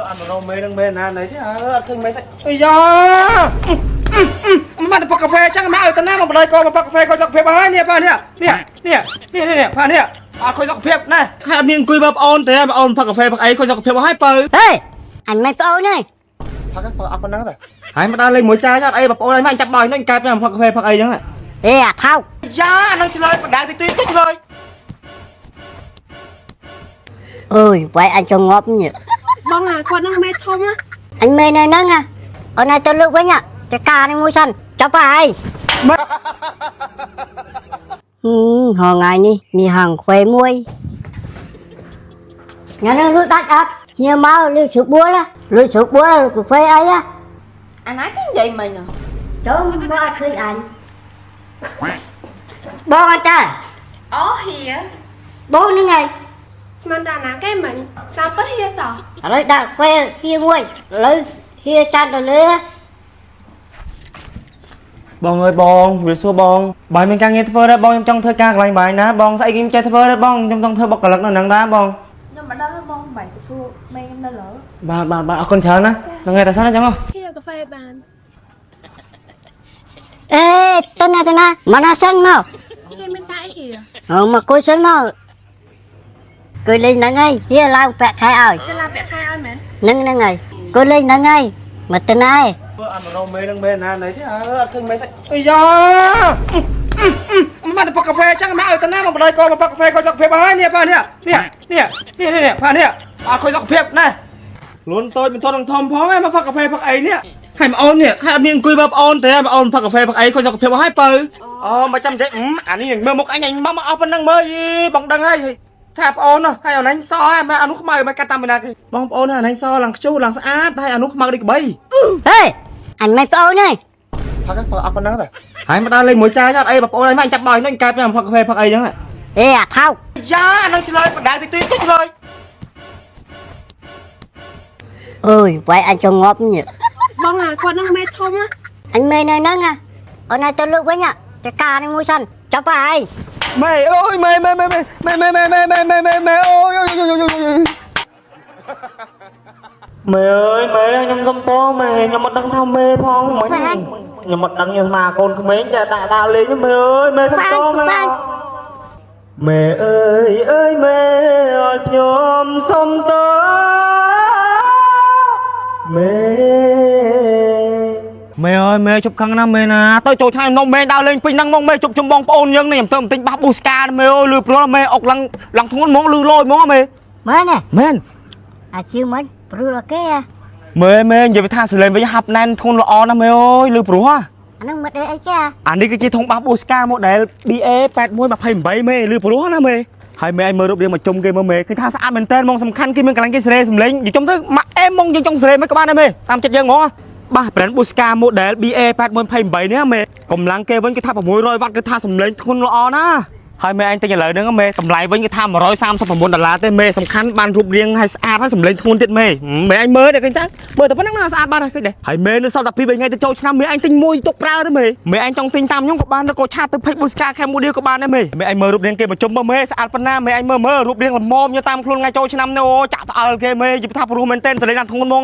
អត់មករកមេនឹងមេណាណីទេអើអត់ឃើញមេសាច់អាយ៉ាមកទៅផឹកកាហ្វេចឹងមកឲ្យតាណាមកបដិកមកផឹកកាហ្វេខូចសុខភាពហើយនេះប៉ានេះនេះនេះនេះនេះប៉ានេះអត់ខូចសុខភាពណែហើយអត់មានអង្គុយមើលប្អូនទេប្អូនផឹកកាហ្វេផឹកអីខូចសុខភាពហើយបើ ហេអញមិនប្អូនទេ ផឹកបើអត់ប៉ុណ្ណឹងទេហើយមកដល់លេងមួយចាយអត់អីបងប្អូនហើយមកចាប់បោយនឹងកែបខ្ញុំផឹកកាហ្វេផឹកអីចឹង អេអាថោក យ៉ាអានឹងឆ្លើយបដៅតិចតិចឆ្លើយ អើយវាយអញចង់ងាប់នេះ បងអាគាត់នឹងមេធំណា អញមេនៅហ្នឹងណាអូនឲ្យទៅលើកវិញចការនេះមួយសិនចាប់ហើយហឹមហងៃនេះមានហងខ្វេមួយញ៉ាំនឹងលួចដាច់អត់ញៀមកលឺជ្រុកបួលលឺជ្រុកបួលកាហ្វេអីហ៎ អាណាគេនិយាយមិញហ៎ ចូលមកអត់ឃើញអញបងអត់តា អូហៀ បងហ្នឹងហើយ ស្មានតែអាណាគេមិញតាមពិតហៀសោះ ឥឡូវដាក់កាហ្វេហៀមួយឥឡូវហៀចាន់ទៅលើ បងអើយបងវាសួរបងបាយមានការងារធ្វើដែរបងខ្ញុំចង់ធ្វើការកន្លែងបាយណាបងស្អីគេខ្ញុំចេះធ្វើដែរបងខ្ញុំចង់ធ្វើបុគ្គលិកនៅនឹងដែរបង ខ្ញុំមិនដឹងទេបងមិនបាច់ទៅសួរមេខ្ញុំនៅលើ បាទបាទបាទអរគុណច្រើនណាហ្នឹងហើយតាសិនណាចឹងហ៎ ហៀកាហ្វេបាន អេទៅណាទៅណាមកណាសិនមក គេមានតែអីហៀ អឺមកគួយសិនមកគួយលេងហ្នឹងហើយហៀឡើងពាក់ខែឲ្យ គេឡាពាក់ខែឲ្យមែន ហ្នឹងហ្នឹងហើយគួយលេងហ្នឹងហើយមកទៅណាឯង អត់មករកមេនឹងមេណាណីទេអើអត់ឃើញមេសាច់អាយ៉ាមកទៅផឹកកាហ្វេចឹងមកឲ្យតាណាមកបដិកមកផឹកកាហ្វេខូចសុខភាពហើយនេះប៉ានេះនេះនេះនេះនេះប៉ានេះអត់ខូចសុខភាពណែខ្លួនតូចមិនទាន់នឹងធំផងឯងមកផឹកកាហ្វេផឹកអីនេះហើយប្អូននេះហើយអត់មានអង្គុយមើលប្អូនទេប្អូនផឹកកាហ្វេផឹកអីខូចសុខភាពហើយបើអូមកចាំចេះអានេះមើលមុខអញអញមកមកអស់ប៉ុណ្ណឹងមើលយីបងដឹងហើយថាប្អូនហើយអានេះសហើយមកអានោះខ្មៅមកកាត់តាមពីណាគេបងប្អូនអានេះសឡើងខ្ជូឡើងស្អាតហើយអានោះខ្មៅដូចក្បី ហេអញមិនប្អូនទេ ផឹកបើអត់ប៉ុណ្ណឹងទេហើយមកដល់លេងមួយចាយអត់អីបងប្អូនហើយមកចាប់បោយនឹងកែបខ្ញុំផឹកកាហ្វេផឹកអីចឹង អេអាថោក យ៉ាអានឹងឆ្លើយបដៅតិចតិចឆ្លើយ អើយវាយអញចង់ងាប់នេះ បងអាគាត់នឹងមេធំណា អញមេនៅហ្នឹងណាអូនឲ្យទៅលើកវិញចការនេះមួយសិនចាប់ហើយ មេអូយមេមេមេមេមេមេមេមេមេមេមេអូយអូយអូយអូយមេអើយមេខ្ញុំសុំតមេខ្ញុំអត់ដឹងថាមេផងមិញខ្ញុំអត់ដឹងខ្ញុំស្មាកូនក្មេងចាដាក់ដាក់លេងមេអើយមេសុំតមេមេអើយអើយមេឲ្យខ្ញុំសុំតមេមេអើយមេជប់ខឹងណាមេណាទៅចូលឆ្នាំនំមេដើរលេងពេញហ្នឹងមកមេជប់ជុំបងប្អូនយើងនេះខ្ញុំទៅទិញបាសប៊ូស្កាមេអើយលឺព្រួលមេអុកឡើងឡើងធ្ងន់ហ្មងលឺលយហ្មងមេ មែនទេ មែន អាជឿមិនព្រោះដល់គេ មេមេនិយាយថាសលេងវិញហាប់ណែនធ្ងន់ល្អណាស់មេអើយលឺព្រោះ អាហ្នឹងមិនអីអីគេ អានេះគឺជាធុងបាសប៊ូស្កា model BA 8128មេលឺព្រោះណាមេហើយមេឲ្យមើលរូបរាងមកជុំគេមើលមេគឺថាស្អាតមែនតើហ្មងសំខាន់គេមានកន្លែងគេសេរីសម្លេងនិយាយចំទៅម៉ាក់អេហ្មងយើងចង់សេរីមិនក៏បានដែរមេតាមចិត្តយើងហ្មងបាទ brand Busca model BA 8128នេះមេកម្លាំងគេវិញគឺថា600វ៉ាត់គឺថាសម្លេងធ្ងន់ល្អណាស់ហើយមេអញទិញឥឡូវហ្នឹងមេតម្លៃវិញគឺថា139ដុល្លារទេមេសំខាន់បានរូបរាងហើយស្អាតហើយសម្លេងធ្ងន់ទៀតមេមេអញមើលនេះឃើញតើមើលតែប៉ុណ្្នឹងណាស្អាតបានហើយឃើញដែរហើយមេនៅសល់តែ2 3ថ្ងៃទៅចូលឆ្នាំមេអញទិញមួយទុកប្រើទៅមេមេអញចង់ទិញតាមខ្ញុំក៏បានឬក៏ឆាតទៅ page Busca Cambodia ក៏បានដែរមេមេអញមើលរូបរាងគេមកជុំមើលមេស្អាតប៉ុណ្ណាមេអញមើលមើលរូបរាងល្មមយកតាមខ្លួនថ្ងៃចូលឆ្នាំនេះអូចាក់ផ្អើលគេមេយីថាព្រោះមែនទែនសម្លេងឡើងធ្ងន់ហ្មង